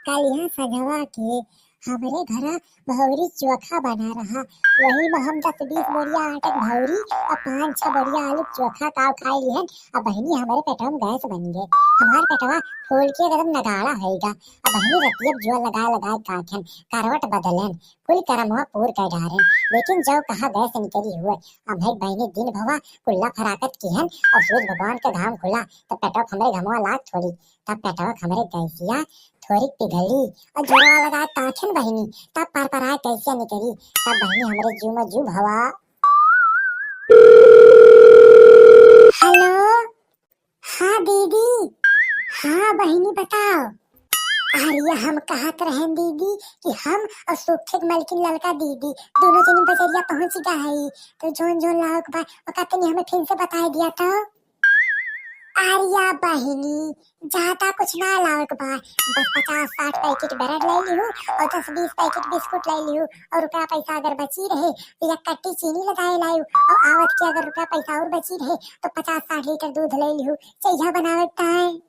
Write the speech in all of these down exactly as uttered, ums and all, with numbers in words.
कलिहा संझवा के हमरे घरा भौरी चोखा बना रहा, वही में हम दस बीस बोरिया आटा के भौरी और पाँच छह बोरिया आलू के चोखा ताव खाए लिहन। अब बहिनी, हमरे पेटवा में गैस बन गए, हमार पेटवा फूल के एकदम नगाड़ा होइगा। अब बहिनी, रतिया जोर लगा लगा काखेन, करवट बदलन, कुल करमवा पूर कर डारेन, लेकिन जौ कहा गैस निकरी हुए। अब भाई बहिनी, दिन भवा कुल्ला फराकत किहन और सूरज भगवान का घाम खुला, तब पेटवा हमरे घमवा लाग थोड़ी, तब पेटवा हमरे गैसिया थोड़ी पिघली और जोरवा लगा काखेन बहिनी, तब पर पर आए गैसिया निकरी, तब बहिनी हमरे जू में जू भवा। हेलो, हाँ दीदी, हाँ बहिनी बताओ। अरे हम कहत रहेन दीदी कि हम और सूखे के मलकिन ललका दीदी दोनों जनी बजरिया पहुँच गया है, तो जोन जोन लाओ के बा, ओका तनी हमें फिर से बताए दिया तो। अरे बहिनी, ज्यादा कुछ ना लावे के बा, बस पचास साठ पैकेट ब्रेड ले लिहू और दस बीस पैकेट बिस्कुट ले लिहू और रुपया पैसा अगर बची रहे तो एक कट्टी चीनी लगाए लायू और आवत के अगर रुपया पैसा और बची रहे तो पचास साठ लीटर दूध ले लिहू, चइहा बनावे के ताई।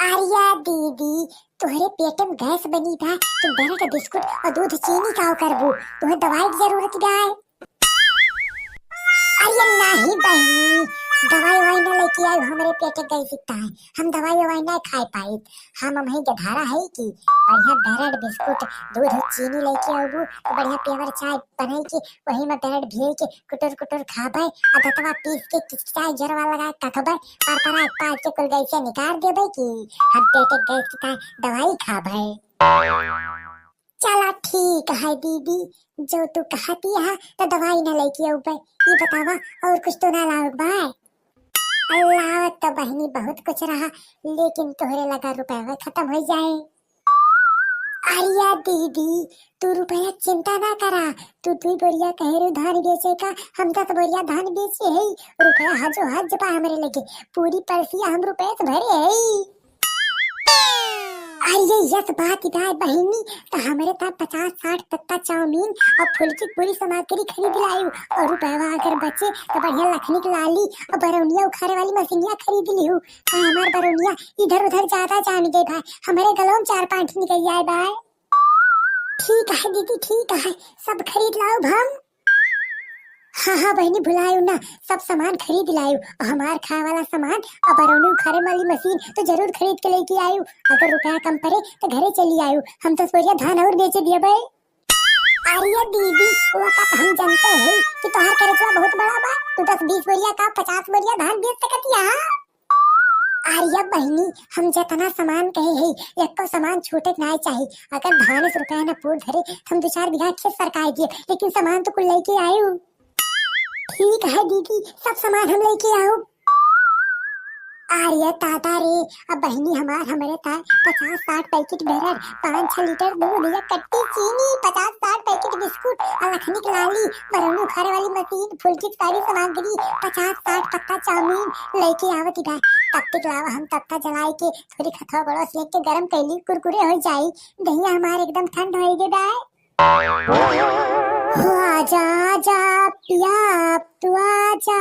अरे दीदी, तोहरे पेट में गैस बनी बा, तू ब्रेड बिस्कुट और दूध चीनी का करबू, तुम्हें दवाई की जरूरत बा। अरे नहीं बहिनी, दवाई ववाई ना लेके आयु, हमरे पेट के गैस इतना है, हम दवाई ववाई ना खाए पाइत। हम हमही गधारा है कि बढ़िया ब्रेड बिस्कुट दूध चीनी लेके आबू तो बढ़िया पेवर चाय बनाई के वही में ब्रेड भिए के कुटुर कुटुर खाबे, आ दतवा पीस के किचकिचाए जरवा लगा कखबे, पर पर आए पास के कुल गैसे निकाल देबे कि हम पेट के गैस की ताई दवाई खाबे। चला ठीक है दीदी, जो तू कहती है तो दवाई न लेके आउबे। ये बतावा, और कुछ तो ना लाओ बा? लाओ तो बहिनी बहुत कुछ रहा, लेकिन तोहरे लगा रुपया खत्म हो जाए। अरे दीदी, तू रुपया चिंता ना करा, तू दुई बोरिया कहे रू धान बेचे का, हम दस बोरिया धान बेचे है, रुपया हजो हज बा हमरे लगे, पूरी परसिया हम रुपया से भरे है। अरे यस बात बा बहिनी, तो हमरे ता पचास साठ पत्ता चाउमीन और फुल्की पूरी सामग्री खरीद लायू और रुपया अगर बचे तो बढ़िया लखनी के लाली और बरौनिया उखाड़े वाली मशीनिया खरीद लिहू। का हमार बरौनिया इधर उधर ज्यादा जान गए भाई, हमरे गलों में चार पांच निकल जाए भाई। ठीक है दीदी, ठीक है, सब खरीद लाओ हम। हाँ हाँ बहिनी, भुलायु ना, सब सामान खरीद लायु। और हमार खाए वाला सामान और बरौनी उखाड़े वाली मशीन तो जरूर खरीद के लेके आयु। अगर रुपया कम पड़े तो घरे चली आयु, हम दस बोरिया धान और बेचे दिए बे। अरे दीदी, वो का हम जानते हैं कि तोहार करजवा बहुत बड़ा बा, तू दस बीस बोरिया का पचास बोरिया धान बेच सकती है। अरे बहिनी, हम जितना सामान कहे है, एको सामान छूटे के नाय चाही। अगर धान से रुपया न पूर धरे, तो हम दो चार बीघा खेत सरकाए दिए, लेकिन सामान तो कुल लेके आयु। ठीक है दीदी, सब सामान हम लेके आउब। अरे दादा रे, अब बहिनी हमार हमरे ताय पचास साठ पैकेट बेरर, पाँच छह लीटर दूध, एक कट्टी चीनी, पचास साठ पैकेट बिस्कुट, अलखनी के लाली, बरौनी उखाड़े वाली मशीन, फुल्की के सारी सामग्री, पचास साठ पत्ता चाउमीन लेके आवत बा। तब तक लावा हम तत्ता जलाए के थोड़ी खथवा बड़ोस लेके गरम कैली, कुरकुरे हो जाई। दहिया हमार एकदम ठंड होई गे बा। हो आजा, आजा पिया, अब तू आजा,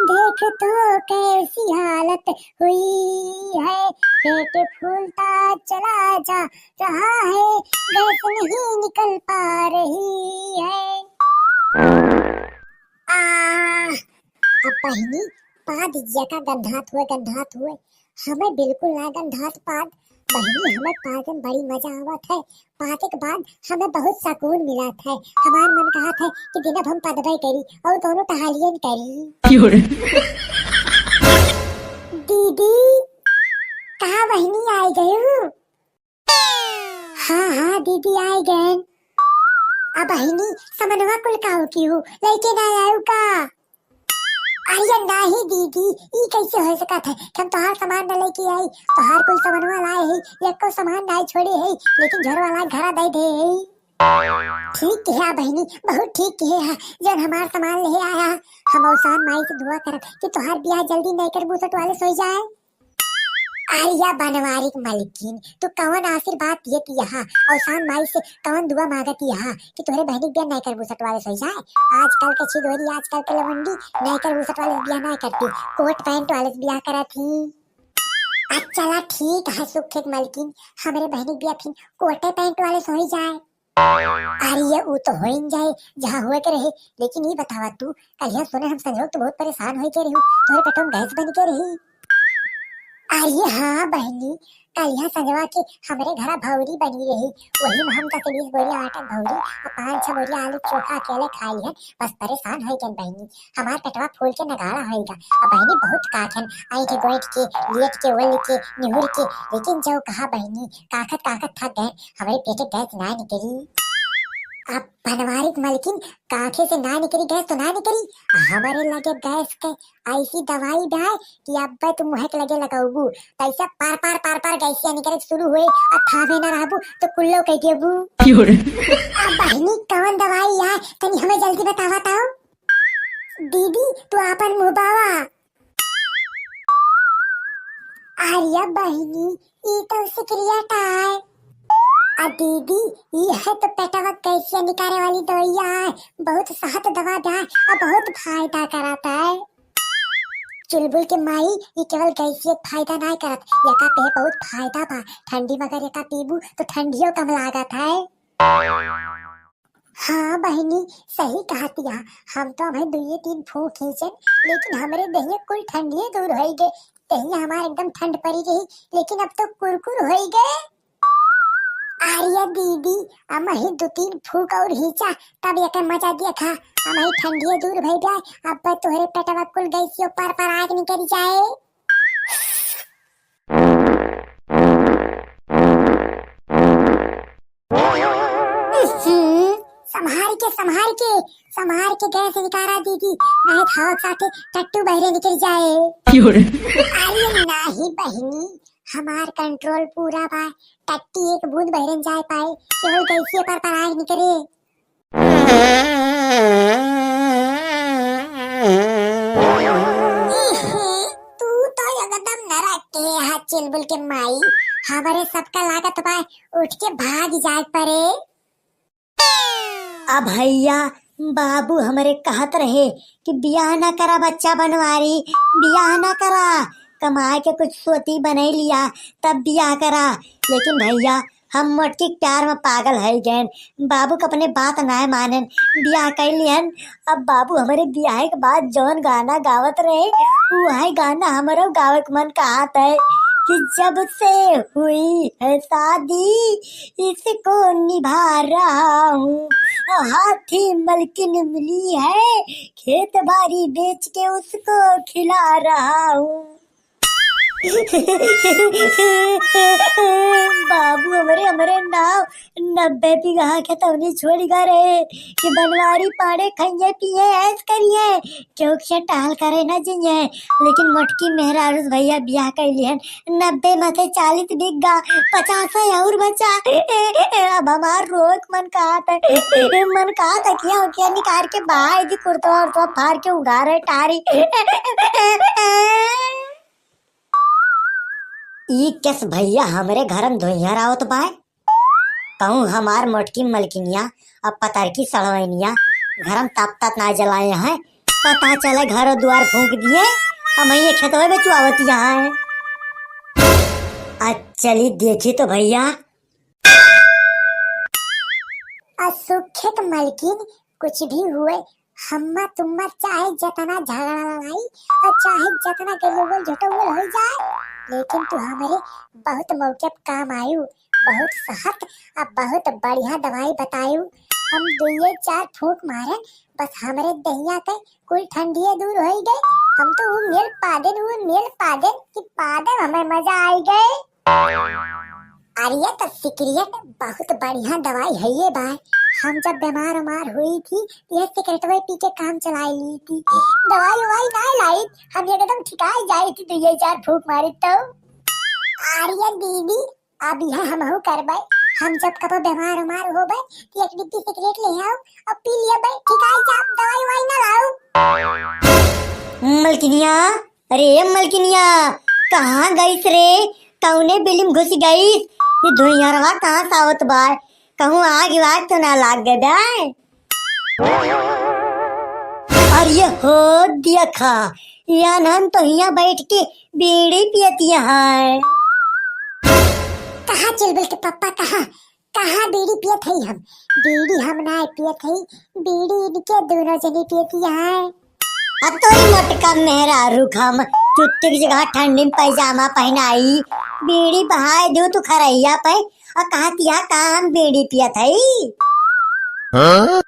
देख तो कैसी हालत हुई है, पेट फूलता चला जा रहा है, गैस नहीं निकल पा रही है। आ, अब बहिनी, पाद जिया का गंधात हुए, गंधात हुए, हमें बिल्कुल ना गंधात पाद। बहिनी, हमें पाद में बड़ी मजा आवत है। पाद के बाद हमें बहुत सुकून मिलत है। हमार मन कहत है कि दिन अब हम पदबे करी और दोनों टहलियन करी। क्यों रे? दीदी, कहाँ बहिनी आई गयू? हाँ हाँ दीदी, आई गए। अब बहिनी, समनवा कुल काऊ की हूँ, लेके ना आयू का? अरे नाही दीदी, ई कैसे हो सकत है कि हम तोहार सामान न लेके आई? तोहार कुल सामानवा लाए है, एको सामान नाय छोड़े है, लेकिन झोरवा ला घरा दे दे है। ठीक किहा बहिनी, बहुत ठीक किहे हा, जन हमार सामान ले आया। हम औसान माई से दुआ करब कि तोहार बियाह जल्दी नैकर बुसट वाले से हो जाए। अरे बनवारी के मलकिन, तू कवन आशीर्वाद दियत यहाँ? औसान माई से कवन दुआ मांगत यहाँ कि तोहरे बहनी के बियाह नैकर बुसट वाले से हो जाए? आजकल के छिदोरी, आजकल के लवंडी नैकर बुसट वाले से बियाह ना करती, कोट पैंट वाले से बियाह करत ही। अच्छा चला ठीक है सुखे के मलकिन, हमरे बहिनी के बियाह फिन कोटे पैंट वाले से होइ जाए। अरे ये ऊ तो होइन जाए जहाँ होए के रहे, लेकिन ई बतावा तू, कलिया सुने हम संजोग तो बहुत परेशान होई के रही, तोहरे पेटवा में गैस बन के रही। अरे हाँ बहिनी, कलिया संजवा के हमरे घरा भौरी बनी रही, वही में हम दस बीस बोरिया आटा भौरी और पाँच छह बोरिया आलू चोखा अकेले खाई है, बस परेशान होई गन बहिनी। हमार पेटवा फूल के नगाड़ा होइगा। अब बहिनी बहुत काठन, ऐंठ गोइठ के, लेट के, ओल के, निहुर के, लेकिन जो कहा बहिनी, काखत काखत थक गए, हमरे पेटे गैस ना निकली। अब बनवारी के मलकिन, काखे से ना निकली गैस तो ना निकली, हमरे लगे गैस के ऐसी दवाई बा कि अब तू मुँह के लगे लगौबू, तैसे पार पार पार पार गैसिया निकले शुरू हुए, अब थामे ना रहबू तो कुल्लो कह देबू। अब बहिनी कौन दवाई है, तनी हमें जल्दी बतावा ताऊ। दीदी, तू आपन मुँह बावा। अरे बहिनी, ई तो सिकरिया टाय। आ दीदी, ई है तो पेटवा गैसिया निकाले वाली दवाइया है, बहुत सहत दवा बा, आ बहुत फायदा करत है। चुलबुल के माई, ई केवल गैसिया के फायदा नाय करत, एका पे बहुत फायदा बा। ठंडी में अगर एका पीबू तो ठंडियो कम लागत है। हाँ बहिनी, सही कहतिया। हम तो अबहीं दुइये तीन फूंक खींचन, लेकिन हमरे देहिया कुल ठंडिये दूर होई गे। देहिया हमार एकदम ठंड पड़ी रही, लेकिन अब तो कुरकुर होई गे। अरे दीदी, अबहीं दो तीन फूंक और खींचा, तब एकर मजा देखा। अबहीं ठंडिये दूर भई जाए, अब तोहरे पेटवा कुल गैसियो पर पर आग निकल जाए। हम्म, संभार के, संभार के, संभार के गैस निकारा दीदी, नहीं तो हवा के साथे टट्टू बहरे निकल जाए। क्यों रे? अरे नाही बहिनी, हमार कंट्रोल पूरा बा, टट्टी एक बूंद बहरे न जाए पाए, केवल गैसिये पर पर आग निकले। इही, तू तो एकदम नरक के हा, चुलबुल के माई। हमरे सबका लागत बा, उठ के भाग जाए परे। अब भैया, बाबू हमरे कहत रहे कि बियाह ना करा बच्चा बनवारी, बियाह ना करा, कमाए के कुछ सोती बनाई लिया, तब बियाह करा। लेकिन भैया, हम मोटकी के प्यार में पागल है गए। बाबू के अपने बात नाय मानेन, बियाह कर लिहन। अब बाबू हमरे बियाह के बाद जौन गाना गावत रहे, वही गाना हमरो गावे के मन कहत है कि जब से हुई है शादी, इसको निभा रहा हूँ। हाथी मलकिन मिली है, खेत बारी बेच के उसको खिला रहा हूँ। बाबू हमरे, हमरे नाव नब्बे बीघा खेतौनी छोड़ गा रहे कि बनवारी पाड़े खइये पिये ऐश करिये, क्यों से टहल करे न जइये। लेकिन मोटकी मेहरारू से भैया बियाह कर लिहन, नब्बे में से चालीस बिक गा, पचास और बचा। ए, ए, ए, अब हमार रोक मन कहत है, ए, ए, मन कहत है कि हम के निकाल के बाहर दी कुर्ता उर्ता फाड़ के उघारे टारी। ई केस भैया हमरे घरन धुइहर आवत बाय। कहूँ हमार मोटकी मलकिनिया अब पतरकी सड़वैनिया घरन तप तप ना जलाए हैं। पता चले घरो दुआर फूंक दिए, अब ये खेतवे में चुआवत यहाँ है। आज चली देखी तो भैया। आ सुखे के मलकिन, कुछ भी हुए, हम्मा तुम्मा चाहे जतना झगड़ा लड़ाई और चाहे जतना गजोगल झटोगल हो जाए, लेकिन तू हमरे बहुत मौके पे काम आयु, बहुत सहत आ बहुत बढ़िया दवाई बतायु। हम दुइये चार फूंक मारन, बस हमरे दहिया के कुल ठंडिये दूर होई गए। हम तो ऊ मेल पादेन, ऊ मेल पादेन कि पादे में हमें मजा आई गए। अरे ये तो सिकरियन बहुत बढ़िया दवाई है ये भाई। हम जब बीमार उमार हुई थी, ये सिगरेटवे पी के काम चलाई ली थी। दवाई उवाई ना लाई, हम एकदम ठिकाई जाई थी, दुइये चार फूंक मारी तो। अरे ये दीदी, अब यह हमहू करबे। हम जब कबो बीमार उमार होबे, तो एक डिब्बी सिगरेट ले आओ, अब पी लियबे, ठिकाई जाब, दवाई उवाई ना लाओ। मलकिनिया, अरे मलकिनिया, कहाँ गईस रे? कौने बिलिम घुस गईस? ये धुइयारवा कहाँ से आवत बा? कहूँ आग वाग तो ना लाग गए बे? अरे हो देखा, या नन तो हियाँ बैठ के बीड़ी पियत यहाँ। कहाँ चुलबुल के पप्पा, कहाँ, कहाँ बीड़ी पियत है हम? बीड़ी हम ना पियत है, बीड़ी इनके दोनों जने पियत यहाँ। अब तोरी मोटका मेहरारू क हम चुट्टी की जगह ठंडी में पैजामा पहनाई, बीड़ी बहाय देउ तू खरैया पे, और कहत या का हम बीड़ी पियत है। हाँ?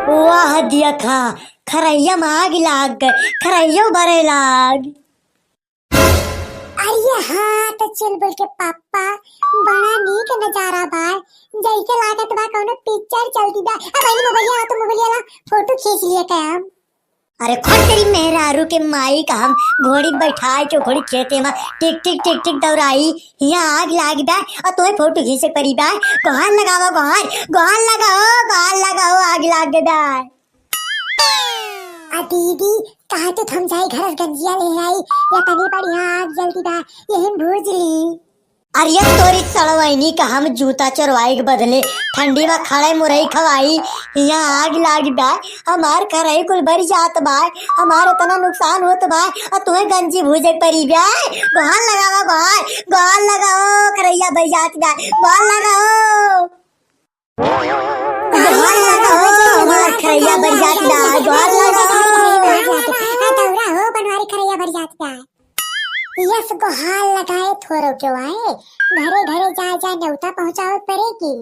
वाह दिया खा, खरैया में आग लाग गए, खरैया बरे लाग। अरे हाँ, तो चुलबुल के पापा, बड़ा नीक नजारा बा, जैसे लागत बा कौनो पिक्चर चलती बा। अब अरे मोबाइलिया, तो मोबाइलिया ला, फोटो खींच लिया का हम। अरे खोट तेरी मेहरारू के माई का हम घोड़ी बैठाए के घोड़ी खेते में टिक टिक टिक टिक दौड़ाई, हियाँ आग लाग बा और तोहे फोटो खींचे परी बा। गोहार लगावा, गोहार, गोहार लगाओ, गोहार लगाओ, आग लाग बा। आ दीदी, कहा तो थम जाई घर से गंजिया ले आई, या तनी बढ़िया आग जलती बा, यही भूज ली। अरे तोरी सड़वैनी का हम जूता चोरवाई के बदले ठंडी में खड़े मुरई खवाई, यहाँ आग लाग बा, हमार खरई कुल बरी जात बा, हमार इतना नुकसान होत बा, और तुम्हें गंजी भूजे के परी बा। गोहार लगावा, गोहार, गोहार लगाओ, खरैया बरी जात बा, गोहार लगाओ। गोहार लगाओ, हमार खरैया बरी जात बा, गोहार लगाओ। दौरा हो, बनवारी खरैया बरी जात बा। यस गोहार लगाए थोरो क्यों आए, घरे घरे जा जा न्योता पहुँचावे पड़ेगी।